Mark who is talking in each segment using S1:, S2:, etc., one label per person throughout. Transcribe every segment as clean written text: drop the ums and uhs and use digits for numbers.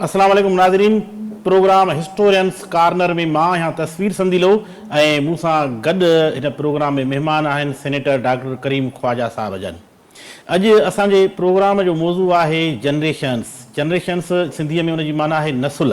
S1: السلام عليڪم ناظرين پروگرام هسٽورينس ڪارنر ۾ مان آهيان تصوير سنديلو ۽ مون سان گڏ هن پروگرام ۾ مهمان آهن سينيٽر ڊاڪٽر ڪريم خواجه صاحب جن. اڄ اسان جي پروگرام جو موضوع آهي جنريشنس. جنريشنس سنڌيء ۾ ان جي معنيٰ آهي نسل.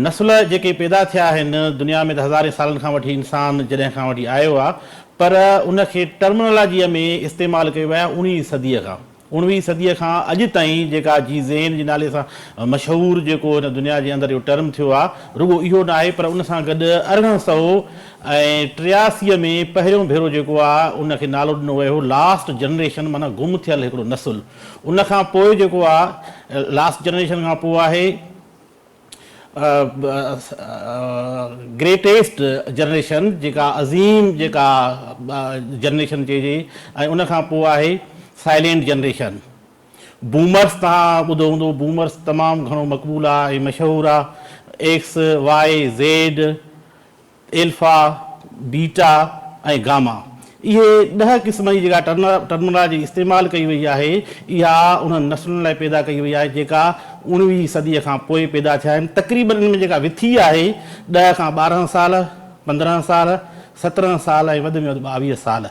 S1: نسل جيڪي پيدا ٿيا آهن، دنيا ۾ ته هزارين سالن کان وٺي انسان جڏهن کان وٺي آيو آهي، پر ان کي ٽرمنالاجيء ۾ استعمال ڪيو ويو آهي اڻويهين صديء کان. اڻويهين صديء کان اڄ تائين جيڪا جي زين جي نالي سان مشهور جيڪو هن دنيا جي اندر اهو ٽرم ٿيو آهي، رڳو اهو ناهي پر ان سان گڏ 1883 ۾ پهريون ڀيرو جيڪو آ ان کي نالو ڏنو ويو هو لاسٽ جنريشن معنيٰ گم ٿيل هڪڙو نسل ان کان پوء جيڪو آ لاسٽ جنريشن کان پوء آهي گريٽيسٽ جنريشن جيڪا عظيم جيڪا جنريشن چئجي ۽ ان کان پوء آهي سائلينٽ جنريشن. بومرس توهان ٻڌو هوندو بومرس تمام گهڻو مقبول آ ۽ مشهور آ X, Y, Z, alpha, beta ۽ gamma اهي ڏهه قسمن جي جيڪا ٽرمنالاجي استعمال ڪئي وئي آهي اها انهن نسلن لاء پيدا ڪئي وئي آهي جيڪا اڻويهين صديء کان پوء پيدا ٿيا آهن تقريبن ان ۾ جيڪا وٿي آهي ڏهه کان 12 سال 15 سال 17 سال ۽ وڌ ۾ وڌ 22 سال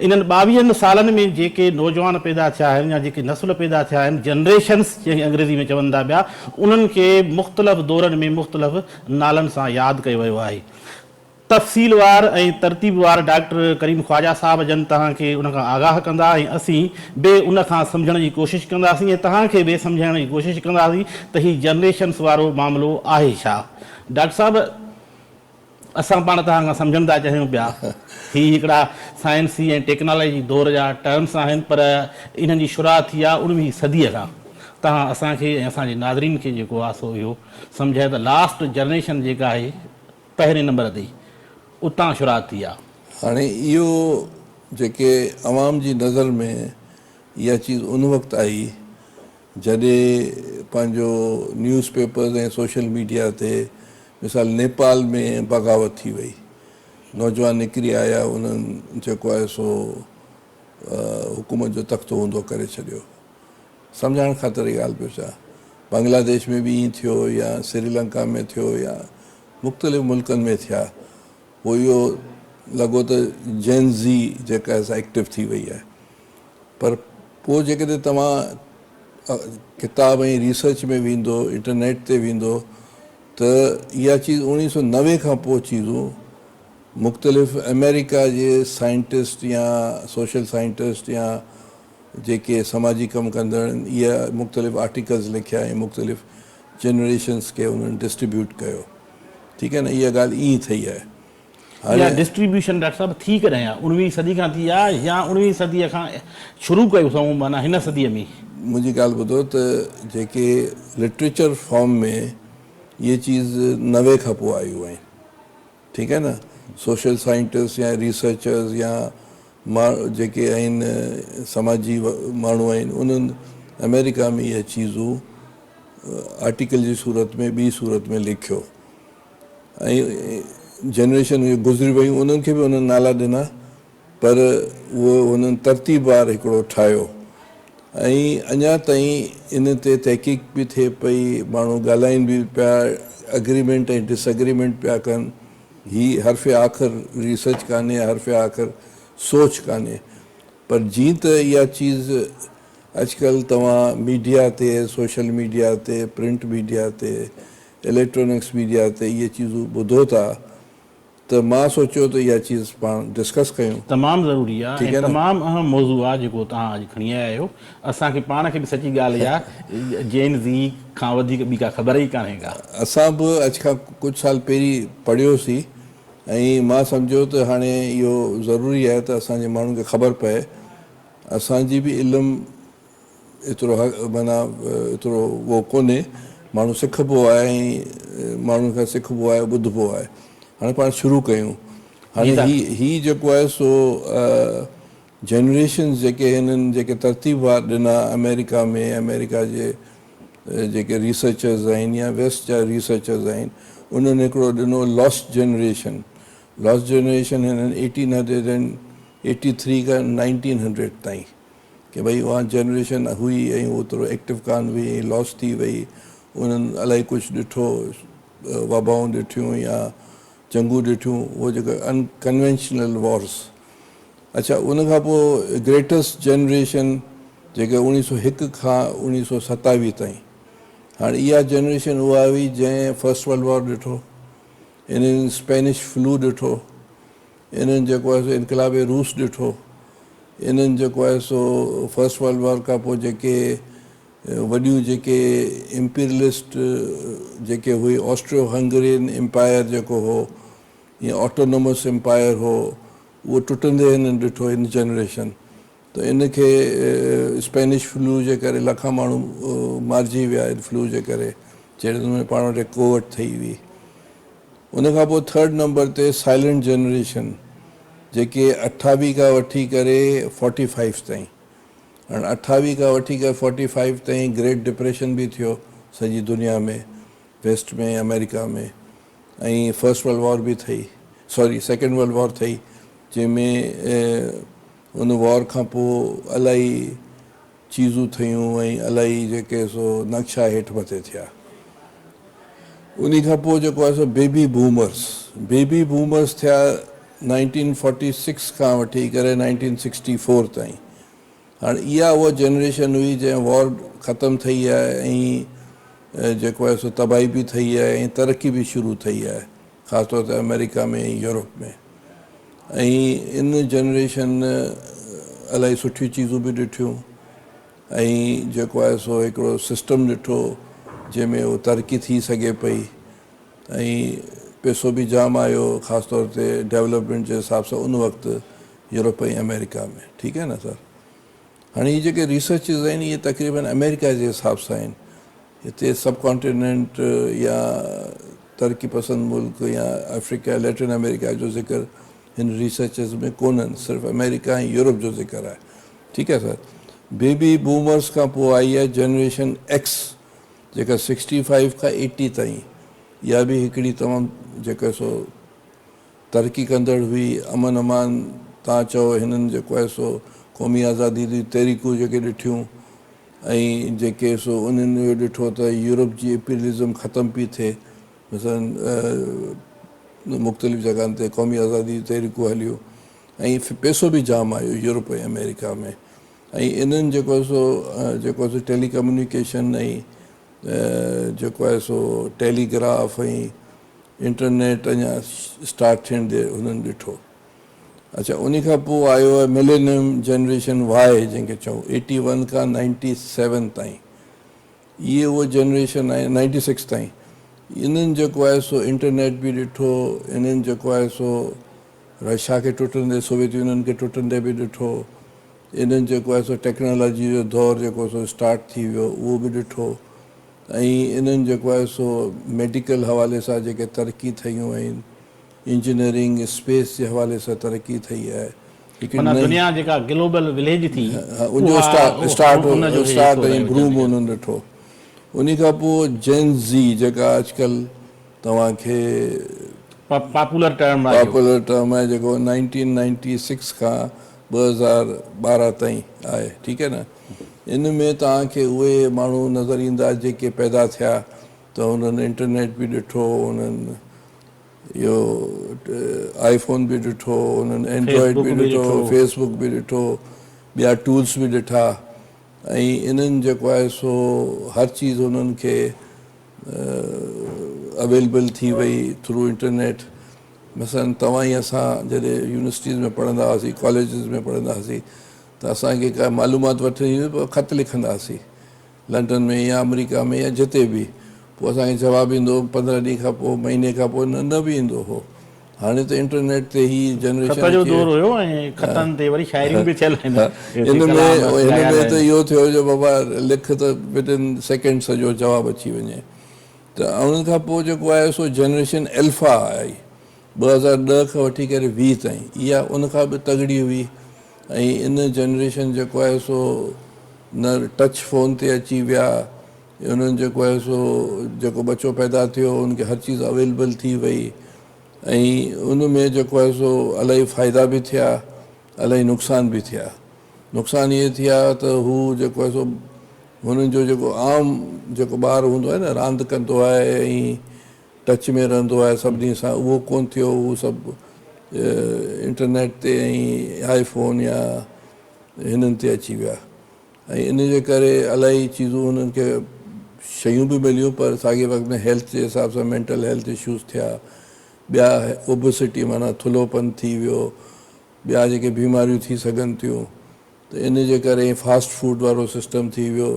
S1: انهن ٻاويهن سالن ۾ جيڪي نوجوان پيدا ٿيا آهن يا جيڪي نسل پيدا ٿيا آهن، Generations جنهن کي انگريزي ۾ چون ٿا پيا، انهن کي مختلف دورن ۾ مختلف نالن سان ياد ڪيو ويو آهي. تفصيلوار ۽ ترتيبوار ڊاڪٽر ڪريم خواجه صاحب جن توهان کي ان کان آگاهه ڪندا ۽ اسين به ان کان سمجهڻ جي ڪوشش ڪنداسين ۽ توهان کي به سمجهائڻ جي ڪوشش ڪنداسين ته هي جنريشنس وارو معاملو آهي ڇا؟ ڊاڪٽر صاحب! اسان پاڻ توهان کان سمجهڻ ٿا چاهيون پيا. هي هڪڙا سائنسي ۽ ٽيڪنالاجي دور جا ٽرمس آهن پر انهن جي شروعات ٿي آهي اڻويهين صديء کان. توهان اسان کي ۽ اسان جي ناظرين کي جيڪو آهي سو اهو سمجهايو ته لاسٽ جنريشن جيڪا آهي پهرين نمبر تي اتان شروعات ٿي آهي.
S2: هاڻي اهو جيڪي عوام جي نظر ۾ اها چيز ان وقت آئي جڏهن پنهنجو نيوز پيپرز ۽ سوشل ميڊيا تي مثال نيپال ۾ بغاوت ٿي وئي نوجوان نڪري آيا انهن جيڪو آهي سو حڪومت جو تختو اونڌو ڪري ڇڏيو سمجهائڻ خاطر هي ڳالهه پيو چوان بنگلاديش ۾ به ائين ٿيو يا سريلنڪا ۾ ٿيو يا مختلف ملڪن ۾ ٿيا پوء اهو لڳو ته جين زي جيڪا آهي سا ايڪٽو ٿي وئي آهي پر پوء جيڪڏهن توهان ڪتاب ۽ ريسرچ ۾ ويندو انٽرنيٽ تي ويندو ته اها چيز 1990 کان پوء چيزون مختلف آمريڪا جي سائنٽسٽ يا سوشل سائنٽسٽ يا جيڪي سماجي ڪم ڪندڙ آهن اها مختلف آرٽيڪلز لکيا ۽ مختلف جنريشنس کي انهن ڊسٽريبيوٽ ڪيو ٺيڪ آهي نه اها ڳالهه ائين ٿئي آهي.
S1: اها ڊسٽريبيوشن ڊاڪٽر صاحب ٿي ڪڏهن آ؟ اڻويهين صدي کان ٿي آ يا اڻويهين صديء کان شروع ڪيو اٿئون معنيٰ هن صديء ۾؟
S2: منهنجي ڳالهه ٻڌو ته جيڪي لٽريچر فارم ۾ اهي چيز 90 کان پوء آيون آهن ٺيڪ آهي نه سوشل سائنٽسٽ يا ريسرچرز يا جيڪي آهن سماجي ماڻهو آهن انهن آمريڪا ۾ اها چيزون آرٽيڪل جي صورت ۾ ٻي صورت ۾ لکيو ۽ جنريشن اهي گذري ويون انهن کي به انهن نالا ڏنا پر اهو انهن ترتيبوار هڪڙو ٺاهيو ۽ اڃا تائين ان تي تحقيق به ٿئي پئي ماڻهو ڳالهائين به پيا اگريمينٽ ۽ ڊس اگريمينٽ پيا ڪن هي حرف آخر ريسرچ ڪانهي حرف آخر سوچ ڪانهي پر جيئن ته اها چيز اڄڪلهه توهان ميڊيا تي سوشل ميڊيا تي پرنٽ ميڊيا تي اليڪٽرانڪس ميڊيا تي اهي چيزون ٻڌو ٿا ته مان سوچيو ته اها چيز پاڻ ڊسڪس ڪيون.
S1: تمام ضروري آ ۽ تمام اهم موضوع آ جيڪو توهان اڄ کڻي آيا آهيو. اسان کي پاڻ کي به سچي ڳالهه اها جين زي کان وڌيڪ ٻي ڪا خبر ئي ڪانهي ڪا.
S2: اسان به اڄ کان ڪجهه سال پهرين پڙهيوسين ۽ مان سمجهيو ته هاڻي اهو ضروري آهي ته اسان جي ماڻهن کي خبر پئي اسان جي به علم ايترو معنيٰ ايترو اهو ڪونهي، ماڻهو سکبو آهي ۽ ماڻهن کان سکبو آهي ٻڌبو آهي. هاڻي پاڻ شروع ڪيون. هاڻي هي هي جيڪو آهي سو جنريشنز جيڪي هنن جيڪي ترتيبوار ڏنا آمريڪا ۾ آمريڪا جي جيڪي ريسرچرز آهن يا ويسٽ جا ريسرچرز آهن انهن هڪڙو ڏنو لاسٽ جنريشن لاسٽ جنريشن هنن 1883 کان 1900 تائين ڪي ڀئي اها جنريشن هئي ۽ اوترو ايڪٽو ڪانه هئي ۽ لاس ٿي وئي. انهن الائي ڪجهه ڏٺو، وبائون ڏٺيون يا جنگون ڏٺيون، اهو جيڪو ان ڪنوينشنل وارز. اڇا ان کان پوء گريٽسٽ جنريشن جيڪا 1901 کان 1927 تائين، هاڻي اها جنريشن اها هئي جنهن فرسٽ ورلڊ وار ڏٺو، انهن اسپينش فلو ڏٺو، انهن جيڪو آهي سو انقلاب روس ڏٺو، انهن جيڪو آهي سو فرسٽ ورلڊ وار کان پوء جيڪي وڏيون جيڪي امپيرلسٽ جيڪي هئي آسٽريو هنگرين امپائر جيڪو هو يا آٽونومس امپائر هو اهو ٽٽندي هنن ڏٺو هن جنريشن ته ان کي اسپينش فلو جي ڪري لکان ماڻهو مارجي ويا ان فلو جي ڪري جهڙي نموني پاڻ وٽ ڪووڊ ٿي هئي. ان کان پوء ٿرڊ نمبر تي سائلنٽ جنريشن جيڪي 28 کان وٺي ڪري 45 تائين، هاڻ 28 کان وٺي ڪري 45 تائين گريٽ ڊپريشن به ٿيو سڄي دنيا ۾ ويسٽ ۾ آمريڪا ۾ ۽ فرسٽ ورلڊ وار به ٿي، سوري سيڪنڊ ورلڊ وار ٿي، جنهن ۾ ان وار کان پوء الائي چيزون ٿيون ۽ الائي جيڪي سو نقشا هيٺ مٿي ٿيا. انهي کان پوء جيڪو آهي سو بيبي بومرس، بيبي بومرس ٿيا 1946 کان وٺي ڪري 1964 تائين. هاڻ اها اها جنريشن هئي جنهن وار ختم ٿئي آهي ۽ جيڪو آهي سو تباهي به ٿئي آهي ۽ ترقي به شروع ٿئي آهي، خاص طور تي آمريڪا ۾ ۽ يورپ ۾. ۽ ان جنريشن الائي سٺيون چيزون به ڏٺيون ۽ جيڪو آهي سو هڪڙو سسٽم ڏٺو جنهن ۾ اهو ترقي ٿي سگهي پئي ۽ پئسو به جام آيو، خاص طور تي ڊولپمينٽ جي حساب سان ان وقت يورپ ۽ آمريڪا ۾. ٺيڪ آهي نه سر؟ هاڻي هي جيڪي ريسرچز آهن اهي تقريبن آمريڪا جي حساب سان آهن. هتي سب ڪانٽيننٽ يا ترقي پسند ملڪ يا آفريڪا ليٽن آمريڪا جو ذڪر هن ريسرچز ۾ ڪونهن، صرف آمريڪا ۽ يورپ جو ذڪر آهي. ٺيڪ آهي سر. بيبي بومرز کان پوء آئي آهي جنريشن ايڪس جيڪا 65 کان 80 تائين، اها به هڪڙي تمام جيڪا سو ترقي ڪندڙ هئي، امن امان تان چئو هنن جيڪو آهي سو قومي آزادي جون تحريڪون جيڪي ڏٺيون ۽ جيڪي سو انهن اهو ڏٺو ته يورپ جي امپيريلزم ختم پئي ٿئي، مثلاً مختلف جڳهن تي قومي آزادي جون تحريڪون هليون ۽ پئسو به جام آيو يورپ ۽ آمريڪا ۾ ۽ انهن جيڪو آهي سو جيڪو آهي سو ٽيلي ڪميونيڪيشن ۽ جيڪو آهي سو ٽيليگراف ۽ انٽرنيٽ اڃا اسٽارٽ ٿيڻ تي هنن ڏٺو. اڇا انهي کان پوء آيو آهي ملينيم جنريشن واء جنهن کي چئون 81 کان 97 تائين، اهي اهو جنريشن آهي 96 تائين، انهن جيڪو آهي سو انٽرنيٽ به ڏٺو، انهن جيڪو آهي سو رشيا کي ٽٽندي سوويت يونين کي ٽٽندي به ڏٺو، انهن جيڪو آهي سو ٽيڪنالاجي جو دور جيڪو سو اسٽارٽ ٿي ويو اهو به ڏٺو ۽ انهن جيڪو آهي سو ميڊيڪل حوالي سان جيڪي ترقي ٿيون آهن، انجنيئرنگ اسپيس جي حوالي سان ترقي ٿي آهي، هڪڙي
S1: معنيٰ
S2: نئين
S1: دنيا جيڪا گلوبل وليج ٿي
S2: ان جو
S1: اها
S2: اسٽارٽ
S1: ان جو هي
S2: اسٽارٽ
S1: حصو
S2: ۽
S1: رهيو
S2: بروم
S1: جنريشن.
S2: انهن ڏٺو. انهي کان پوء جين زي جيڪا اڄڪلهه توهان کي
S1: پاپولر ٽرم آهي اهو.
S2: پاپولر ٽرم آهي جيڪو 1996 کان 2012 تائين آهي، ٺيڪ آهي نه. ان ۾ توهان کي اهي ماڻهو نظر ايندا جيڪي پيدا ٿيا ته انهن انٽرنيٽ به ڏٺو، انهن اهو آئي فون به ڏٺو، انهن اينڊرائيڊ
S1: فيس
S2: به
S1: بڪ به
S2: ڏٺو،
S1: ڏٺو.
S2: فيس بڪ به ڏٺو، ٻيا ٽولس به ڏٺا ۽ انهن جيڪو آهي سو هر چيز انهن کي اويلبل ٿي وئي ٿرو انٽرنيٽ. مثلاً توهان ۽ اسان جڏهن يونيورسٽيز ۾ پڙهندا هئاسين، ڪاليجز ۾ پڙهندا هئاسين ته اسان کي ڪا معلومات وٺڻي هئي ته خط لکندا هئاسين لنڊن ۾ يا آمريڪا ۾ يا جتي به، پوء اسان کي جواب ايندو هو 15 ڏينهن کان پوء، مهيني کان پوء، نه به ايندو هو. هاڻي ته انٽرنيٽ تي هي جنريشن
S1: خط جو
S2: اچي
S1: دور هيو ۽ خطن تي وري شاعريون به ٿيل آهن،
S2: ان ۾ هن ۾ ته اهو ٿيو جو بابا لک ته ودن سيڪنڊ سڄو جواب اچي وڃي. ته ان کان پوء جيڪو آيو سو جنريشن الفا آئي 2010 کان وٺي ڪري 20 تائين، اها ان کان به تڳڙي هئي ۽ ان جنريشن جيڪو آهي سو نه ٽچ فون تي اچي ويا، انهن جيڪو آهي سو جيڪو ٻچو پيدا ٿيو ان کي هر چيز اويلبل ٿي وئي ۽ ان ۾ جيڪو آهي سو الاهي فائدا به ٿيا الاهي نقصان به ٿيا. نقصان اهي ٿيا ته هو جيڪو آهي سو هنن جو جيڪو عام جيڪو ٻار هوندو آهي نه راند ڪندو آهي ۽ ٽچ ۾ رهندو آهي سڀني سان اهو ڪونه ٿيو هو سڀ انٽرنيٽ تي ۽ آئي فون يا هنن تي اچي ويا ۽ ان جي ڪري الاهي چيزون هنن کي شيون به مليون پر ساڳي وقت ۾ هيلٿ جي حساب سان مينٽل هيلٿ اشوز ٿيا ٻيا اوبسٽي معنيٰ ٿلهوپن ٿي ويو ٻيا جيڪي بيماريون ٿي سگهن ٿيون ته ان جي ڪري ۽ فاسٽ فوڊ وارو سسٽم ٿي ويو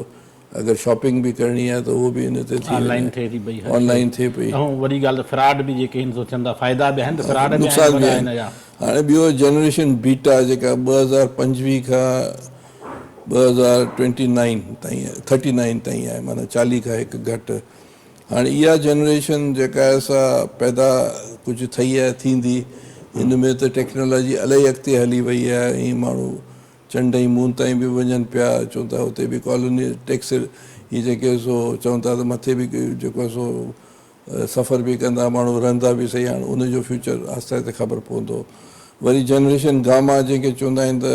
S2: اگر شاپنگ به ڪرڻي آهي ته اهو به ان تي ٿي
S1: آن لائن ٿئي ٿي پئي
S2: آن لائن ٿئي پئي.
S1: ۽ وڏي ڳالهه ته فراڊ به جيڪي هن سو ٿين ٿا فائدا به آهن ته فراڊ به آهن وڏا هن جا.
S2: هاڻي ٻيو جنريشن بيٽا جيڪا 2025 کان 2029 تائين ٿرٽي نائن تائين آهي معنيٰ 40 کان هڪ گهٽ هاڻي اها جنريشن جيڪا آهي سا پيدا ڪجهه ٿئي آهي ٿيندي هن ۾ ته ٽيڪنالاجي الاهي اڳتي هلي وئي آهي ۽ ماڻهو چنڊ ۽ مون تائين به وڃن پيا چون ٿا اتي به ڪالوني ٽيڪس هي جيڪي سو چون ٿا ته مٿي به جيڪو آهي سو سفر به ڪندا ماڻهو رهندا به سهي هاڻي ان جو فيوچر آهستي آهستي خبر پوندو وري جنريشن گاما جنهن کي چوندا آهن ته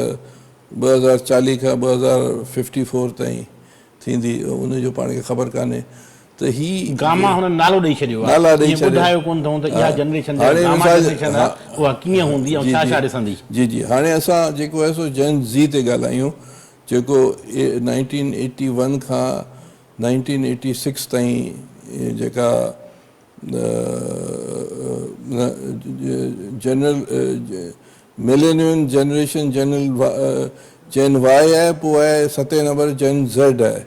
S2: 2040 کان 2054 تائين ٿيندي ان جو پاڻ کي خبر ڪانهي ته هي
S1: گاما هنن نالو ڏئي ڇڏيو آهي
S2: نالا ڏئي
S1: جيئن
S2: ڇڏيا
S1: ٻڌايو ڪونه اٿئون ته اها جنريشن جيڪا
S2: هاڻي
S1: گاما
S2: مثال
S1: جنريشن
S2: ها
S1: آهي اها ڪيئن هوندي ۽
S2: جي
S1: ڇا
S2: جي
S1: ڇا ڏسندي.
S2: جي جي هاڻي اسان جيڪو آهي سو جين زي تي ڳالهايون جيڪو 1981 کان 1986 تائين جيڪا جنرل ملينيون جنريشن جنرل جين وائي آهي پوء آهي ستين نمبر جين زيڊ آهي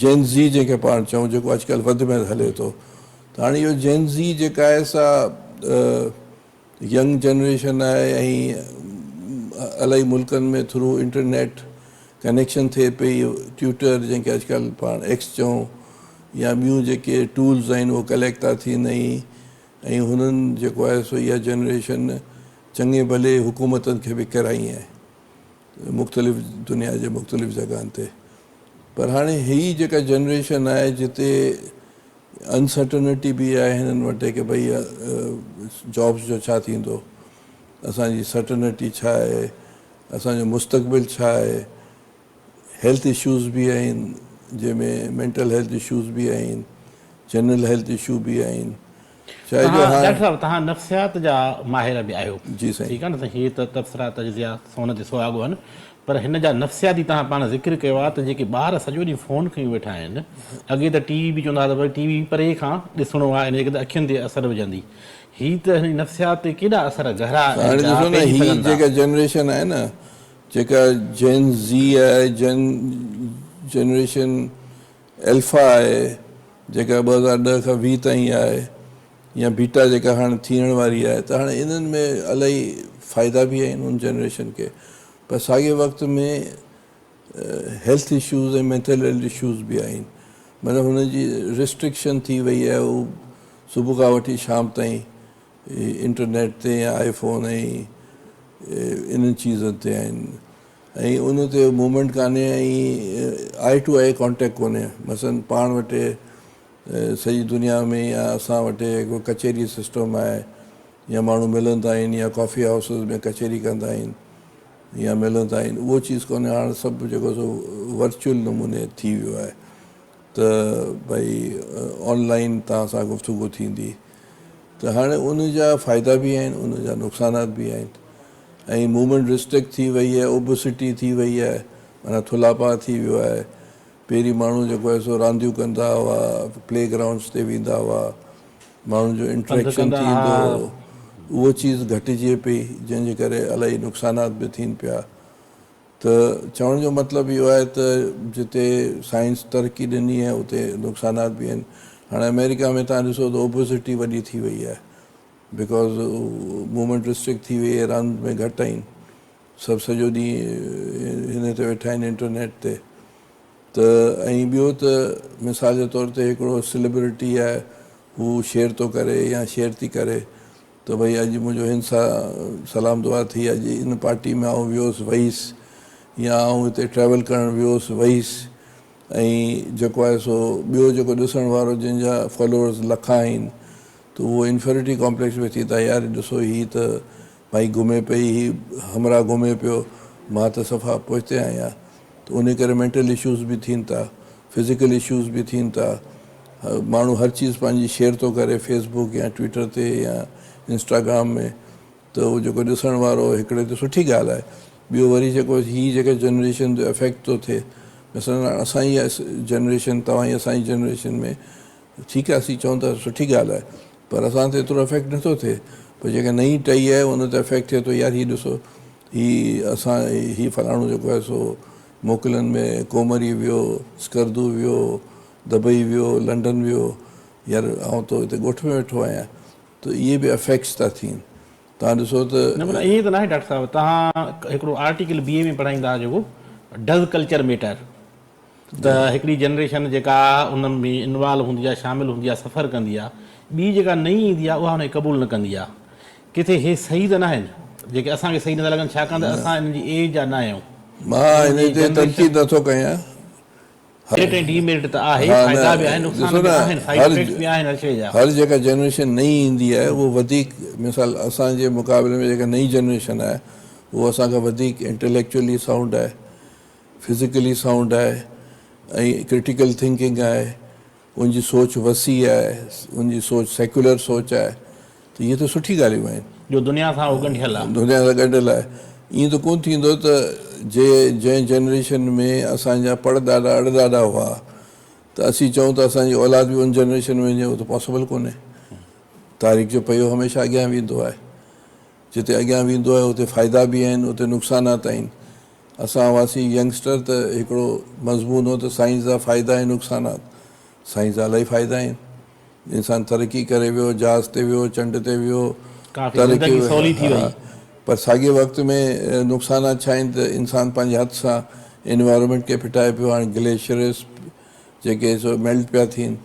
S2: جين زي جنهن کي پاڻ چئون جيڪو اڄڪلهه وڌ ۾ هلي ٿو ته هاڻي اهو جين زي جيڪا آهي سا ينگ جنريشن آهي ۽ الاهي ملڪن ۾ ٿرو انٽرنيٽ ڪنيڪشن ٿئي پئي ٽيوٽر جنهن کي اڄڪلهه پاڻ ايڪس چئون يا ٻيون جيڪي ٽولز آهن اهي ڪليڪٽ ٿا ٿين ۽ ۽ هنن جيڪو آهي سو اها جنريشن چڱي ڀلي حڪومتن کي به ڪرائي آهي مختلف دنيا جي مختلف جڳهن تي پر هاڻي هي جيڪا جنريشن آهي جتي انسرٽنٽي به آهي هنن وٽ ڪي ڀئي جابس جو ڇا ٿيندو اسان جي سرٽنٽي ڇا آهي اسان جو مستقبل ڇا آهي هيلٿ اشوز به آهن جنهن ۾ مينٽل هيلٿ اشوز به آهن جنرل هيلٿ اشو به آهن چاهي جو
S1: توهان
S2: هاڻ
S1: ڊاڪٽر صاحب توهان نفسيات جا ماهر به آهيو
S2: جي سائين
S1: ٺيڪ آهي نه سائين هي ته تبصرا تجزيا سون تي سهاڳو آهن پر هن جا نفسياتي توهان پاڻ ذڪر ڪيو آهي ته جيڪي ٻار سڄو ڏينهن فون کنيون ويٺا آهن اڳي ته ٽي وي به چوندا هئا ته ڀئي ٽي وي پري کان ڏسڻو آهي ان جي ڪري ته اکين تي اثر وجهندي هي ته هن جي نفسيات تي ڪيڏا اثر گهرا
S2: هاڻي
S1: جا
S2: ڏسو نه
S1: پئجي
S2: هي
S1: سگهن ٿا.
S2: جيڪا جنريشن آهي نه جيڪا جين زي آهي جين جنريشن الفا آهي جيڪا 2010 کان 20 تائين آهي يا بيٽا جيڪا هاڻ ٿيڻ واري آهي ته هاڻي انهن ۾ الاهي فائدا به آهن ان جنريشن کي پر ساڳي وقت ۾ health issues ۽ mental health issues به آهن مطلب هن جي ريسٽرڪشن ٿي وئي آهي هو صبح کان وٺي شام تائين انٽرنيٽ تي يا آئي فون ۽ انهن چيزن تي آهن ۽ ان تي موومينٽ ڪانهي ۽ آئي ٽو آئي ڪانٽيڪٽ ڪونهي مثلا پاڻ وٽ سڄي دنيا ۾ يا اسان وٽ هڪڙو ڪچهري سسٽم آهي يا ماڻهو ملندا آهن يا ڪافي هائوسز ۾ ڪچهري ڪندا آهن يا ملندا آهن اهو چيز ڪونهي هاڻ سڀ جيڪو سو ورچوئل نموني ٿي ويو آهي ته ڀئي آن لائن توهان سان گفتگو ٿيندي ته هاڻي ان جا فائدا به آهن ان جا نقصانات به آهن ۽ موومينٽ ريسٽرڪٽ ٿي وئي آهي اوبسٽي ٿي وئي آهي معنيٰ ٿلهاپا ٿي ويو آهي پهرين ماڻهو جيڪو آهي سو رانديون ڪندا هئا پلي گرائونڊس تي ويندا هئا ماڻهن جو انٽريڪشن ٿيندو هو اهو چيز گهٽجي پئي جنهن جي ڪري الاهي نقصانات به ٿين پيا ته چوڻ جو مطلب اهو آهي ته جتي سائنس ترقي ڏني آهي اتي نقصانات به آهن هاڻي آمريڪا ۾ تان ڏسو ته اوبوسٽي وڏي ٿي وئي آهي because movement restrict ٿي وئي آهي راند ۾ گهٽ آهن سڀ سڄو ڏينهن هن تي ويٺا آهن انٽرنيٽ تي ته ۽ ٻيو ته مثال جي طور تي هڪڙو سيلبرٽي آهي هو شيئر ٿو ڪري يا شيئر ٿي ڪري ته ڀئي اڄ منهنجو هن سان سلام دعا ٿي اڄ ان پارٽي ۾ آئون ويوس وئيس يا آئون هتي ٽريول ڪرڻ ويوس وئيس ۽ جيڪو آهي سو ٻيو جيڪو ڏسڻ وارو جنهن جا فالوورز لکا آهن ته اهو انفيريٽي ڪامپليڪس ۾ ٿي ٿا يار ڏسو هي ته ڀائي گهمي پئي هي همراهه گهمي پيو مان ته صفا پوئتي آهيان ته انهي ڪري مينٽل اشوز به ٿين ٿا. فزيڪل اشوز به ٿين ٿا. ماڻهو هر چيز پنهنجي شيئر ٿو ڪري فيس بڪ يا ٽوئٽر تي يا انسٽاگرام ۾ ته اهو جيڪو ڏسڻ وارو هڪڙي ته سٺي ڳالهه آهي ٻيو وري جيڪو هي جيڪا جنريشن جو افيڪٽ ٿو ٿئي مثلا اسان جي جنريشن توهان جي اسان جي جنريشن ۾ ٺيڪ آهي اسين چئون ٿا سٺي ڳالهه آهي پر اسان تي ايترو افيڪٽ نٿو ٿئي پر جيڪا نئين ٽهي آهي ان تي افيڪٽ ٿئي ٿو يار هي ڏسو هي اسان هي فلاڻو جيڪو آهي سو موڪلن ۾ ڪومري ويو اسڪردو ويو دبئي ويو لنڊن ويو يار آئون ته هتي ڳوٺ ۾ ويٺو آهيان ته اهي به افيڪٽس ٿا ٿين توهان ڏسو ته.
S1: نه معنيٰ ائين ته ناهي ڊاڪٽر صاحب توهان هڪڙو آرٽيڪل بي اي ۾ پڙهائيندا آهيو جيڪو ڊز ڪلچر ميٽر ته هڪڙي جنريشن جيڪا ان ۾ انوالو هوندي آهي شامل هوندي آهي سفر ڪندي آهي ٻي جيڪا نئين ايندي آهي اها ان کي قبول نه ڪندي آهي ڪٿي هي صحيح ته ناهن جيڪي اسان کي صحيح نٿا لڳن ڇاڪاڻ ته اسان انهن جي ايج جا ناهيون
S2: مان ان تي تنقيد نٿو ڪيان
S1: ميرٽ ۽ ڊي ميرٽ ته آهي، فائدا به آهن نقصان به آهن، سائيڊ افيڪٽس به آهن هر شيء جا.
S2: هر جيڪا جنريشن نئين ايندي آهي اهو وڌيڪ مثال اسان جي مقابلي ۾ جيڪا نئين جنريشن آهي اهو اسان کان وڌيڪ انٽليڪچوئلي سائونڊ آهي، فزيڪلي سائونڊ آهي ۽ ڪرٽيڪل ٿنڪنگ آهي، ان جي سوچ وسيع آهي، ان جي سوچ سيڪيولر سوچ آهي ته اهي ته سٺي ڳالهيون آهن.
S1: جو دنيا سان اهو ڳنڍيل آهي.
S2: دنيا سان ڳنڍيل آهي. ائين ته ڪونه ٿيندو ته جي جنهن جنريشن ۾ اسان جا پڙ ڏاڏا اڙ ڏاڏا هئا ته اسين چئون ته اسان جي اولاد به ان جنريشن ۾ وڃي اهو ته پاسيبل ڪونهي. تاريخ جو پهيو هميشه اڳيان ويندو آهي. جتي اڳيان ويندو آهي اتي فائدا به آهن اتي نقصانات آهن. اسان هئاسين ينگسٽر ته هڪڙو مضمون هو ته سائنس جا فائدا ۽ نقصانات. سائنس جا الاهي فائدا آهن. انسان ترقي ڪري ويو، جهاز تي ويو، چنڊ تي ويو،
S1: ڪافي زندگي سولي ٿي وئي.
S2: پر ساڳئي وقت ۾ نقصانات ڇا آهن ته انسان پنهنجي هٿ سان انوائرمينٽ کي ڦٽائي پيو، هاڻي گليشرس جيڪي سو ميلٽ پيا ٿين،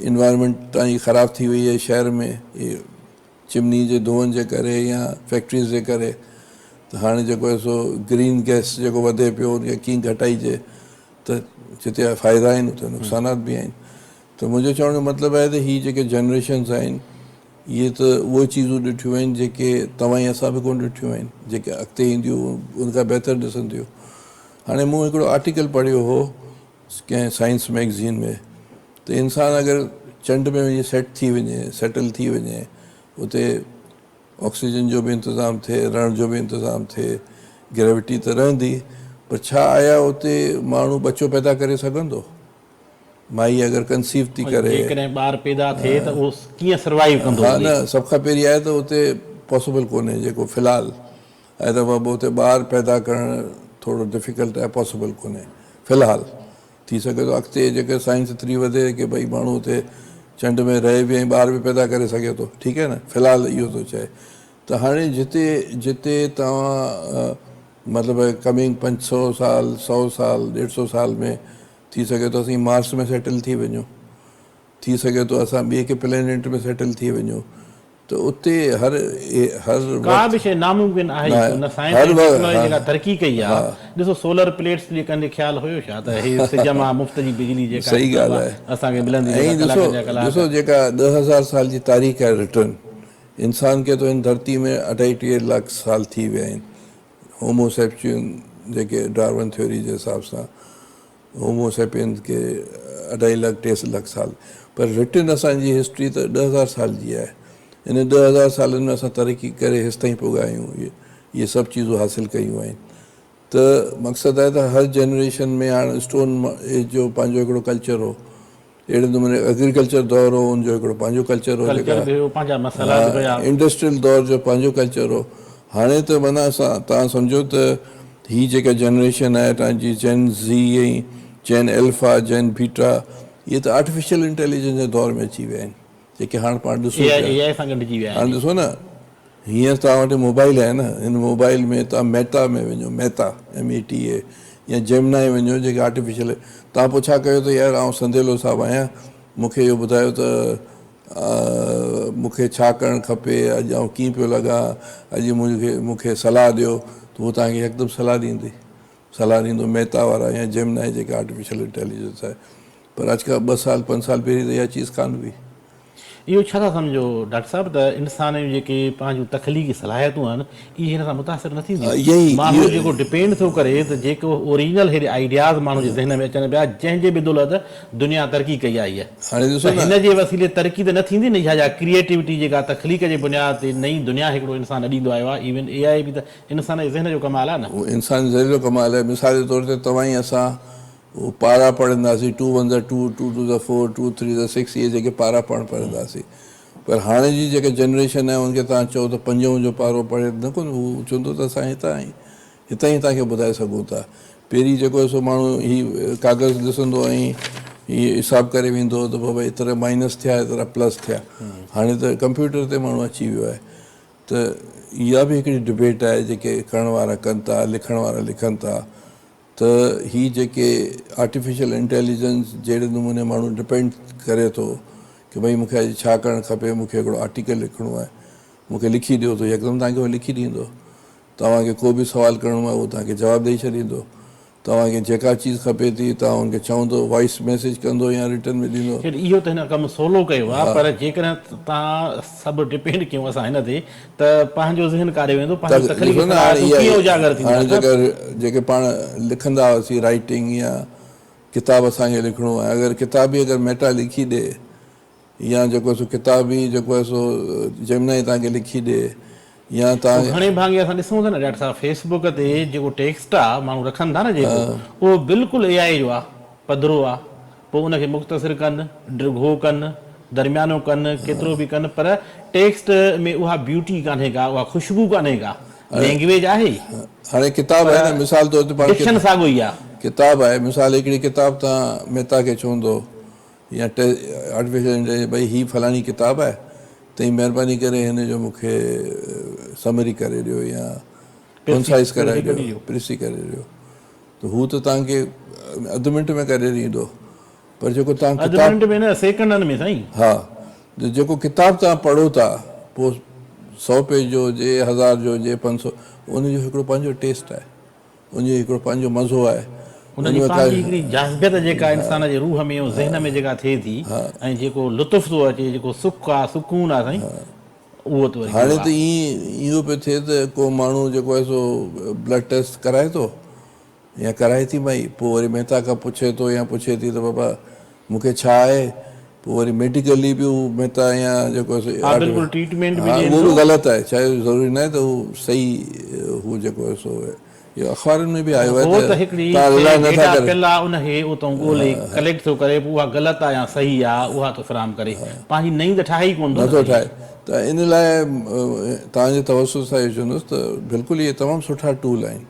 S2: انوائرمينٽ تان جي خراب ٿي وئي آهي شهر ۾ چمني جي دونهن جي ڪري يا فيڪٽريز جي ڪري ته هاڻي جيڪو آهي سو گرين گئس جيڪو وڌي پيو ان کي ڪيئن گهٽائجي ته جتي فائدا آهن اتي نقصانات به آهن ته منهنجو چوڻ جو مطلب آهي ته هي جيڪي جنريشنز آهن اهي ته اهي چيزون ڏٺيون آهن جيڪي توهان ۽ اسان به ڪونه ڏٺيون آهن جيڪي اڳتي اينديون ان کان بهتر ڏسنديون هاڻي مون هڪڙو آرٽيڪل پڙهيو هو ڪنهن سائنس مئگزين ۾ ته انسان اگر چنڊ ۾ وڃي سيٽ ٿي وڃي سيٽل ٿي وڃي اتي آڪسيجن جو به انتظام ٿئي رهڻ جو به انتظام ٿئي گريوٽي ته رهندي پر ڇا آيا اتي ماڻهو ٻچو پيدا ڪري سگهندو مائي اگر ڪنسيو ٿي ڪري.
S1: جيڪڏهن ٻار پيدا ٿئي ته اهو ڪيئن سروائيو ڪندو
S2: ها نه سڀ کان پهرين آهي ته اتي پاسيبل ڪونهي جيڪو في الحال آهي ته بابا اتي ٻار پيدا ڪرڻ ٿورو ڊفيڪلٽ آهي پاسيبل ڪونهي في الحال ٿي سگهي ٿو اڳتي جيڪر سائنس ايتري وڌي ڪي ڀئي ماڻهو اتي چنڊ ۾ رهي به ۽ ٻار به پيدا ڪري سگهي ٿو ٺيڪ آهي نه في الحال اهو ٿو چئي ته هاڻي جتي جتي توهان مطلب ڪمنگ 500 سال 100 سال 150 سال ۾ ٿي سگهي ٿو اسين مارس ۾ سيٽل ٿي وڃون ٿي سگهي ٿو اسان ٻئي ڪنهن پلينيٽ ۾ سيٽل ٿي وڃون ته اتي هر هر
S1: ڪا به شيء ناممڪن آهي ئي ڪونه سائنس ۽ ٽيڪنالاجي جيڪا ترقي ڪئي آهي ڏسو سولر پليٽس جي ڪندي خيال هيو ڇا ته هي سج مان مفت جي بجلي جيڪا
S2: صحيح ڳالهه آهي
S1: اسان کي ملندي جيڪا ڪلاڪن جا ڪلاڪ
S2: ڏسو جيڪا 10,000 سال جي تاريخ آهي رٽن انسان کي ته هن ڌرتي ۾ اڍائي ٽي لک سال ٿي ويا آهن هومو سيپچين جيڪي ڊارون ٿيوري جي حساب سان هومو سيپينز کي اڍائي لک ٽي لک سال پر رٽن اسان جي هسٽري ته 10,000 سال جي آهي ان 10,000 سالن ۾ اسان ترقي ڪري هيستائين پڳا آهيون اهي سڀ چيزون حاصل ڪيون آهن ته مقصد آهي ته هر جنريشن ۾ هاڻ اسٽون ايج جو پنهنجو هڪڙو ڪلچر هو اهڙي نموني ايگريڪلچر دور هو ان جو هڪڙو پنهنجو ڪلچر هو
S1: ڪلچر به هيو پنهنجا مسئلا به هيا
S2: انڊسٽريل دور جو پنهنجو ڪلچر هو هاڻي ته معنيٰ اسان توهان سمجهو ته هي جيڪا جنريشن آهي توهان جي جين زي ۽ جين الفا جين بيٽا اهي ته آرٽيفيشل انٽيليجنس جي دور ۾ اچي ويا آهن جيڪي هاڻ پاڻ ڏسون
S1: پيا اي آء سان ڳنڍجي ويا
S2: آهن هاڻ ڏسو نه هينئر توهان وٽ موبائل آهي نه هن موبائل ۾ توهان ميٽا ۾ وڃو ميتا META يا جيمنائي وڃو جيڪي آرٽيفيشل توهان پڇا ڪيو ته يار آئون سنديلو صاحب آهيان مون کي اهو ٻڌايو ته مون کي ڇا ڪرڻ کپي اڄ آئون ڪيئن پيو لڳان اڄ مون کي صلاح ڏيو ته هو توهان کي يڪدم صلاح ڏيندي صلاح ڏيندو ميتا وارا يا جيمنائي جيڪا آرٽيفيشل انٽيليجنس آهي پر اڄ کان ٻه سال پنج سال پهرين ته اها چيز ڪانه هئي.
S1: اهو ڇا ٿا سمجهو ڊاڪٽر صاحب ته انسان جون جيڪي پنهنجون تخليقي صلاحيتون آهن اهي هن سان متاثر نه ٿينديون؟ ماڻهو جيڪو ڊپينڊ ٿو ڪري ته جيڪو اوريجنل هيڏي آئيڊياز ماڻهو جي ذهن ۾ اچن پيا جنهن جي بدولت دنيا ترقي ڪئي آهي ته هن جي وسيلي ترقي ته نه ٿيندي نه اها جا ڪريئيٽوٽي جيڪا تخليق جي بنياد تي نئين دنيا هڪڙو انسان اڏيندو آيو آهي ايون اي آء به ته انسان جي ذهن جو ڪمال آهي نه.
S2: اهو انسان جي ذهن جو ڪمال آهي مثال جي طور تي توهان ۽ اسان اهو پارا پڙهنداسين two ones are two, two twos are four, two threes are six اهي جيڪي پارا پاڻ پڙهنداسين پر هاڻي جي جيڪا جنريشن آهي ان کي توهان چئو ته پنجون جو پارو پڙهي نه ڪونه هو چوندو ته اسان هتان آهيون هتان ئي توهان کي ٻڌائي سگهون ٿا پهرين جيڪو آهي سو ماڻهو هي ڪاغذ ڏسندو ۽ هي حساب ڪري ويندو هو ته بابا ايترا مائنس ٿيا ايترا پلس ٿيا هاڻي ته ڪمپيوٽر تي ماڻهو اچي ويو آهي ته اها به هڪڙي ڊبيٽ آهي جيڪي ڪرڻ وارا ڪن ٿا لکڻ وارا لکن ٿا ته هي جيڪي آرٽيفيشل انٽيليجنس جهڙي نموني ماڻهو ڊپينڊ ڪري ٿو ڪي ڀئي مونکي اڄ ڇا ڪرڻ کپي مونکي هڪڙو آرٽيڪل لکڻو آهي مونکي لکي ڏيو ته يڪدم توهان کي هو لکي ڏيندو توهان کي ڪو به سوال ڪرڻو آهي اهو توهان کي جواب ڏئي ڇڏيندو توهان کي جيڪا چيز کپي ٿي توهان ان کي چوندو وائس ميسيج ڪندو يا رٽن ۾ ڏيندو.
S1: خير اهو ته هن ڪم سولو ڪيو آهي پر جيڪڏهن توهان سڀ ڊپينڊ ڪيون اسان هن تي ته پنهنجو ذهن ڪاڏي ويندو، پنهنجو تخليقي
S2: ڏسو نه هاڻي
S1: صلاحيتون ڪيئن اجاگر ٿينديون
S2: هاڻي
S1: ڊاڪٽر صاحب؟
S2: جيڪا جيڪي پاڻ لکندا هئاسين رائيٽنگ يا ڪتاب اسان کي لکڻو آهي اگر ڪتاب ئي اگر ميٽا لکي ڏي يا جيڪو سو ڪتاب ئي جيڪو آهي سو جيمنائي توهان کي لکي ڏي يا
S1: پوء
S2: توهان
S1: گهڻي ڀاڱي اسان ڏسون ٿا نه ڊاڪٽر صاحب فيس بڪ تي جيڪو ٽيڪسٽ آ ماڻهو رکن ٿا نه جيڪو اهو بلڪل اي آء جو آ پڌرو آ پوء ان کي مختصر ڪن، ڊگهو ڪن، درميانو ڪن، ڪيترو به ڪن پر ٽيڪسٽ ۾ اها بيوٽي ڪانهي ڪا، اها خوشبو ڪانهي ڪا. لينگويج آهي
S2: هاڻي ڪتاب
S1: پر
S2: آهي نه مثال طور تي پاڻ
S1: ڊڪشن ساڳيو ئي آهي.
S2: ڪتاب آهي مثال هڪڙي ڪتاب توهان ميتا کي چوندو يا آرٽيفيشل انٽيليجنس ڀئي هي فلاڻي ڪتاب آهي تئين مهرباني ڪري هن جو مون کي سمري ڪري ڏيو يا ڪنسائز ڪرائي ڏيو پريسي ڪري ڏيو ته هو ته توهان کي اڌ منٽ ۾ ڪري ڏيندو پر جيڪو توهان
S1: اڌ
S2: ڪتاب
S1: منٽ ۾ نه سيڪنڊن ۾ سائين.
S2: ها ته جيڪو ڪتاب توهان پڙهو ٿا پوء سئو پيج جو هجي هزار جو هجي 500 ان جو هڪڙو پنهنجو ٽيسٽ آهي ان جو هڪڙو پنهنجو مزو آهي
S1: ان
S2: ان
S1: جي
S2: ۾ ڪا
S1: پنهنجي هڪڙي جاذبيت جيڪا انسان جي روح ۾ ۽ ذهن ۾ جيڪا ٿئي ٿي ۽ جيڪو لطف ٿو اچي جيڪو سک آ سڪون آ سائين اهو ته وري
S2: هاڻي
S1: ٻيو
S2: ته
S1: آ.
S2: ائين اهو پيو ٿئي ته ڪو ماڻهو جيڪو آهي سو بلڊ ٽيسٽ ڪرائي ٿو يا ڪرائي ٿي مائي پوء وري مهتا کان پڇي ٿو يا پڇي ٿي ته بابا مون کي ڇا آهي پوء وري ميڊيڪلي به هو مهتا يا جيڪو آهي سو
S1: ها بلڪل ٽريٽمينٽ به
S2: ها
S1: ڏين
S2: اهو به
S1: ٿو.
S2: غلط آهي ڇا اهو ضروري ناهي ته هو صحيح هو جيڪو آهي سو اهو اخبارن ۾ به آيو آهي
S1: هو
S2: ته
S1: ته هڪڙي
S2: توهان
S1: شيء
S2: رلائي نٿا
S1: ڊيٽا
S2: ڪري
S1: پيل آ ان کي اتئون ڳولي ڪليڪٽ ٿو ڪري پوء اها غلط آ يا صحيح آ اها ٿو فراهم ڪري پنهنجي نئين ته ٺاهي ئي ڪونه ٿو نه
S2: نٿو
S1: سائين.
S2: ٺاهي ته ان لاء توهان جي توسط سان اهو چوندس ته بلڪل اهي تمام سٺا ٽول آهن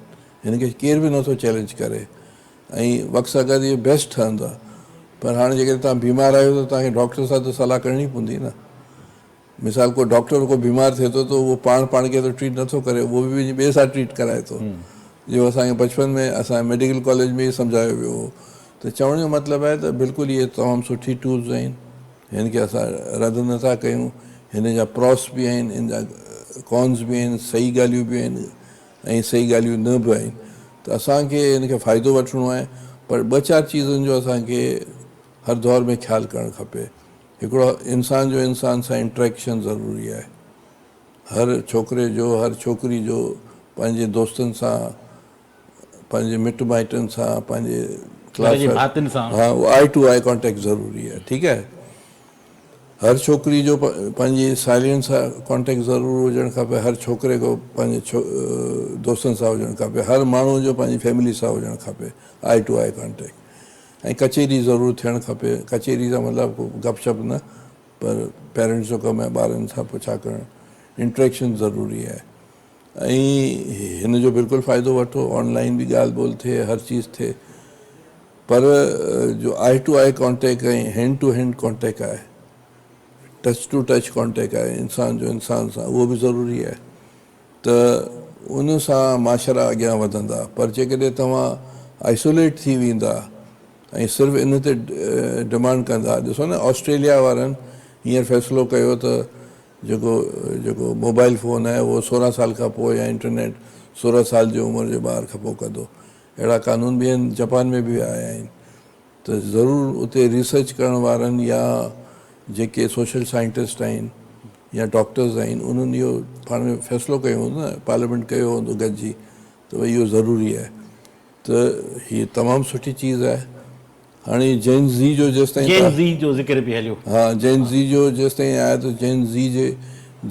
S2: هن کي ڪير به نٿو چئلينج ڪري ۽ وقت سان گڏ اهي بيسٽ ٺهندا پر هاڻي جيڪڏهن توهان بيمار آهيو ته توهان کي ڊاڪٽر سان ته صلاح ڪرڻي پوندي نه مثال ڪو ڊاڪٽر ڪو بيمار ٿئي ٿو ته اهو پاڻ پاڻ کي ته ٽريٽ نٿو ڪري اهو به وڃي ٻئي سان ٽريٽ ڪرائي ٿو جيئن اسان کي بچپن ۾ اسان جي ميڊيڪل ڪاليج ۾ ئي سمجهايو ويو هو ته چوڻ جو مطلب آهي ته بلڪل اهي تمام سٺي ٽولز آهن هن کي اسان رد نٿا ڪيون هن جا پروس به آهن هن جا ڪونز به آهن صحيح ڳالهيون به آهن ۽ صحيح ڳالهيون نه به آهن ته اسان کي هن کي فائدو وٺڻو آهي پر ٻه چار چيزن جو اسان کي هر دور ۾ خيال ڪرڻ کپي هڪڙو انسان جو انسان سان انٽريڪشن ضروري آهي. هر ڇوڪري جو هر ڇوڪري جو پنهنجي دوستن سان پنهنجي مٽ مائٽن سان پنهنجي
S1: گهر جي ڀاتين سان.
S2: ها اهو آء ٽو آء ڪانٽيڪٽ ضروري آهي ٺيڪ آهي. هر ڇوڪري جو پنهنجي ساهيلين سان ڪانٽيڪٽ ضرور هجڻ کپي هر ڇوڪري کو پنهنجي دوستن سان هجڻ کپي هر ماڻهو جو پنهنجي فيملي سان هجڻ کپي آء ٽو آء ڪانٽيڪٽ. ۽ ڪچهري ضرور ٿيڻ کپي، ڪچهري سان مطلب ڪو گپ شپ نه پر پيرنٽس جو ڪم آهي ٻارن سان پڇا ڪرڻ، انٽريڪشن ضروري آهي ۽ هن جو بلڪل فائدو وٺو، آن لائن به ڳالهه ٻولهه ٿئي هر چيز ٿئي پر جو eye to eye contact ۽ hand to hand contact آهي ٽچ ٽو ٽچ ڪانٽيڪٽ آهي انسان جو انسان سان اهو به ضروري آهي. ته ان سان معاشرا اڳيان وڌندا پر جيڪڏهن توهان آئسوليٽ ٿي ويندا ۽ صرف ان تي ڊمانڊ ڪندا ڏسو نه آسٽريليا وارن هينئر فيصلو ڪيو ته جيڪو جيڪو موبائل فون آهي اهو 16 سال کان پوء يا انٽرنيٽ 16 سال جي عمر جي ٻار کان پوء ڪندو اهڙا قانون به آهن جپان ۾ به آيا آهن ته ضرور اتي ريسرچ ڪرڻ وارن يا جيڪي سوشل سائنٽسٽ آهن يا ڊاڪٽرز آهن انهن اهو پاڻ ۾ فيصلو ڪيو هوندو نه پارليامينٽ ڪيو هوندو گڏجي ته ڀئي اهو ضروري آهي ته هي تمام سٺي چيز آهي هاڻي جين زي جو جيستائين
S1: جين زي جو ذڪر پئي هليو.
S2: ها جين زي جو جيستائين آهي ته جين زي جي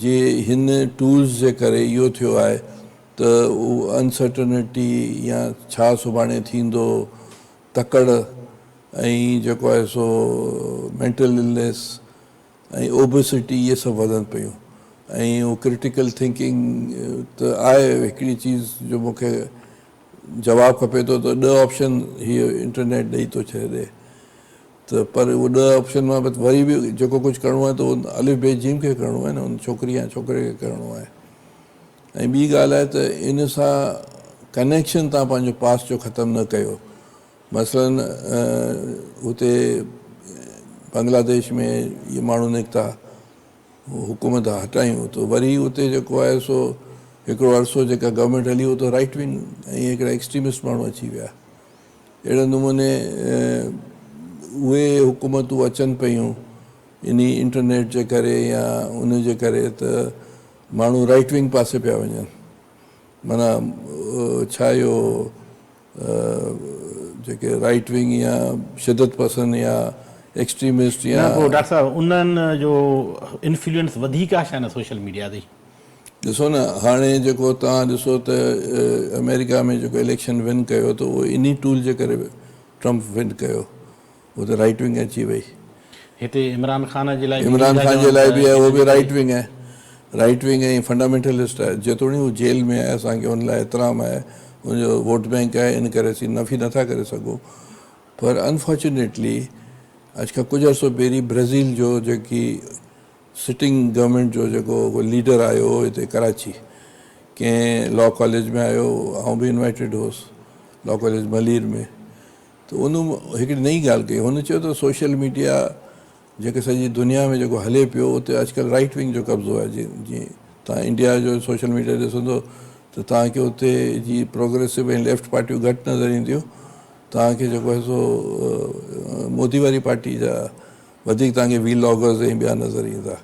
S2: جي هن ٽولز جي ڪري اهو ٿيو آهي ته اهو انسرٽنٽي يا ڇا سڀاڻي ٿيندو تڪڙ ۽ جيڪو آهي سو مينٽل النيس ۽ اوبيسٽي اهي سڀ وڌن پيون ۽ اهو ڪرٽيڪل ٿنڪنگ ته آهي هڪڙي چيز جو مون کي جواب کپي ٿو ته ڏهه آپشن هي انٽرنيٽ ڏئي ٿو ڇڏي ته پر اهو ڏهه آپشن مان وري به جيڪو ڪجهه ڪرڻو آهي ته اهو الف بي جيم کي ڪرڻو آهي نه ان ڇوڪري يا ڇوڪري کي ڪرڻو آهي ۽ ٻي ڳالهه آهي ته ان سان ڪنيڪشن تان پنهنجو پاس جو ختم نه ڪيو مثلا هتي بنگلاديش ۾ اهي ماڻهو نڪتا حڪومت هٽايون ته وري اتي جيڪو آهي سو هڪڙو عرصو جيڪا گورنمينٽ هلي اهو ته رائٽ ونگ ۽ هڪڙا ايڪسٽريمسٽ ماڻهو اچي ويا اهڙي نموني اهي حڪومتون اچن پيون انهي انٽرنيٽ جي ڪري يا ان جي ڪري ته ماڻهو رائٽ ونگ پاسي پيا وڃن معنيٰ ڇا اهو جيڪي رائيٽ ونگ يا شدت پسند يا ايڪسٽريمسٽ يا.
S1: نه پوء ڊاڪٽر صاحب انهن جو انفلوئنس وڌيڪ آهي ڇا نه سوشل ميڊيا تي.
S2: ڏسو نه هاڻي جيڪو توهان ڏسو ته آمريڪا ۾ جيڪو اليڪشن ون ڪيو ته اهو انهي ٽول جي ڪري ٽرمپ ون ڪيو. اتي رائيٽ ونگ اچي وئي.
S1: هتي عمران خان جي لاء به
S2: عمران خان جي لاء به آهي اهو به رائيٽ ونگ آهي رائيٽ ونگ ۽ فنڊامينٽلسٽ آهي جيتوڻيڪ هو جيل ۾ آهي اسان کي ان لاء احترام آهي ان جو ووٽ بينڪ آهي ان ڪري اسين نفي نٿا ڪري سگهون پر انفارچونيٽلي اڄ کان ڪجهه عرصو پهرين برازيل جو جيڪي سٽنگ گورنمينٽ جو جيڪو ليڊر آيو هو هتي ڪراچي ڪنهن لا ڪاليج ۾ آيو آئون به انوائيٽيڊ هوس لا ڪاليج ملير ۾ ته ان هڪڙي نئين ڳالهه ڪئي. هن چيو ته سوشل ميڊيا جيڪي سڄي دنيا ۾ جيڪو هلي پيو اتي اڄڪلهه رائيٽ ونگ جو قبضو آهي جيئن توهان انڊيا جو سوشل ميڊيا ڏسندو ته توهان کي اتي جي پروگريسو ۽ ليفٽ پارٽيون گهٽ نظر اينديون توهان کي جيڪو آهي سو مودي واري پارٽي جا وڌيڪ توهان کي وي لاگرز ۽ ٻيا نظر ايندا.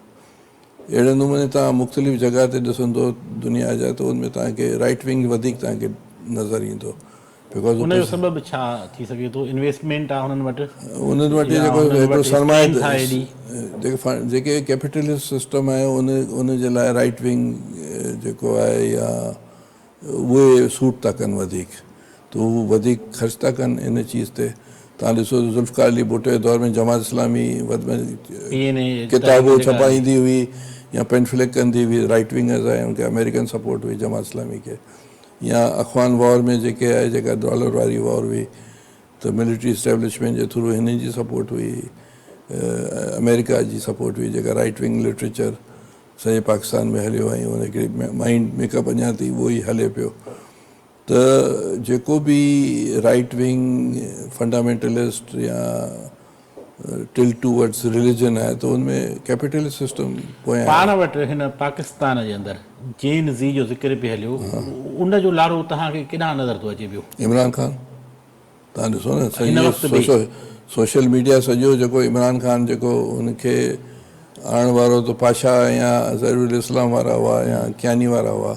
S2: اهڙي نموني توهان مختلف جڳهه تي ڏسندو دنيا جا ته ان ۾ توهان کي رائيٽ ونگ وڌيڪ توهان کي نظر ايندو because
S1: ان جو سبب ڇا ٿي سگهي ٿو انويسٽمينٽ آ انهن وٽ
S2: انهن وٽ جيڪو هڪڙو سرمايه جيڪي جيڪي ڪيپيٽلسٽ سسٽم آهي ان ان جي لاء رائيٽ ونگ جيڪو آهي يا اهي سوٽ ٿا ڪن وڌيڪ ته هو وڌيڪ خرچ ٿا ڪن ان چيز تي. توهان ڏسو ته ذوالفقار علي ڀٽو جي دور ۾ جماعت اسلامي وڌ ۾ ڪتابون ڇپائيندي هئي يا پينفلڪ ڪندي هئي رائيٽ ونگرز ۽ ان کي آمريڪن سپورٽ هئي جماعت اسلامي کي يا اخوان وار ۾ جيڪي آهي جيڪا ڊالر واري وار هئي ته ملٽري اسٽيبلشمينٽ جي ٿرو هنن جي سپورٽ هئي آمريڪا جي سپورٽ هئي جيڪا رائيٽ ونگ لٽريچر سڄي پاڪستان ۾ هليو ۽ ان هڪڙي مائنڊ ميڪ اپ اڃا تائين اهو ئي هلي پيو ته جيڪو به رائيٽ ونگ فنڊامينٽلسٽ يا ٽلٽ ٽوورڊس رليجن آهي ته ان ۾ ڪيپيٽلسٽ سسٽم پويان آهي.
S1: پاڻ وٽ هن پاڪستان جي اندر جين زي جو ذڪر پئي هليو ان جو لاڙو توهان کي ڪيڏانهن نظر ٿو اچي پيو؟
S2: عمران خان توهان ڏسو نه سڄي سوشل ميڊيا سڄو جيڪو عمران خان جيڪو ان کي آڻڻ وارو ته پاشا يا ظهير الاسلام وارا هئا يا ڪياني وارا هئا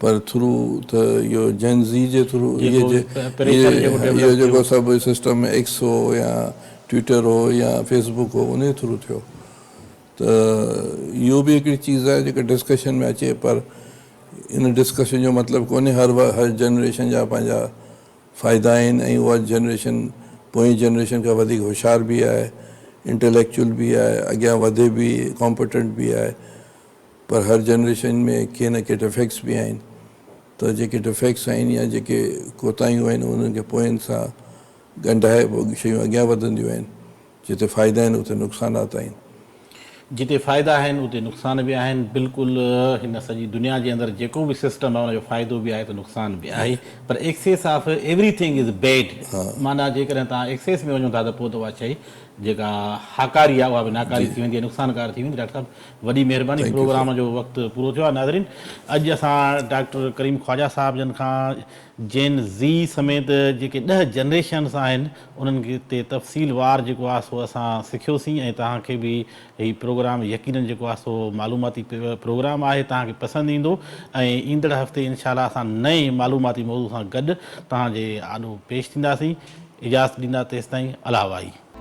S2: پر ٿرو ته اهو جين زي جي ٿرو اهو جيڪو سڀ سسٽم ايڪس هو يا ٽوئٽر هو يا فيس بڪ هو ان جي ٿرو ٿيو ته اهو به هڪڙي چيز آهي جيڪا ڊسڪشن ۾ اچي پر ان ڊسڪشن جو مطلب ڪونهي هر هر جنريشن جا پنهنجا فائدا آهن ۽ اها جنريشن پوئين جنريشن کان وڌيڪ هوشيار به آهي، انٽليڪچوئل به آهي، اڳيان وڌي به، ڪامپيٽنٽ به آهي پر هر جنريشن ۾ ڪي نه ڪي ڊفيڪٽس به آهن ته جيڪي ڊفيڪٽس آهن يا جيڪي ڪوتاهيون آهن انهن کي پوئين سان ڳنڍائي پوء شيون اڳيان وڌنديون آهن. جتي فائدا آهن اتي نقصانات آهن.
S1: جتي فائدا آهن اتي نقصان به آهن بلڪل هن سڄي دنيا جي اندر جيڪو به سسٽم آهي ان جو فائدو به آهي ته نقصان به آهي پر excess of everything is bad معنيٰ جيڪڏهن توهان ايڪسيس ۾ وڃو ٿا ته پوء ته اها شيء جيڪا هاڪاري آهي اها به ناڪاري ٿي ويندي آهي نقصانڪار ٿي ويندي. ڊاڪٽر صاحب وڏي مهرباني پروگرام جو وقت پورو ٿيو آهي. ناظرين اڄ اسان ڊاڪٽر ڪريم خواجه صاحب جن کان جين زي سميت جيڪي 10 جنريشنس آهن انهن تي تفصيل وار جيڪو آهي سو اسان سکيوسين ۽ توهان کي به هي پروگرام يقينن جيڪو آهي سو معلوماتي پروگرام آهي توهان کي پسند ايندو ۽ ايندڙ هفتي انشاء الله اسان نئين معلوماتي موضوع سان گڏ توهان جي آڏو پيش ٿينداسين. اجازت ڏيندا تيستائين الله واهي.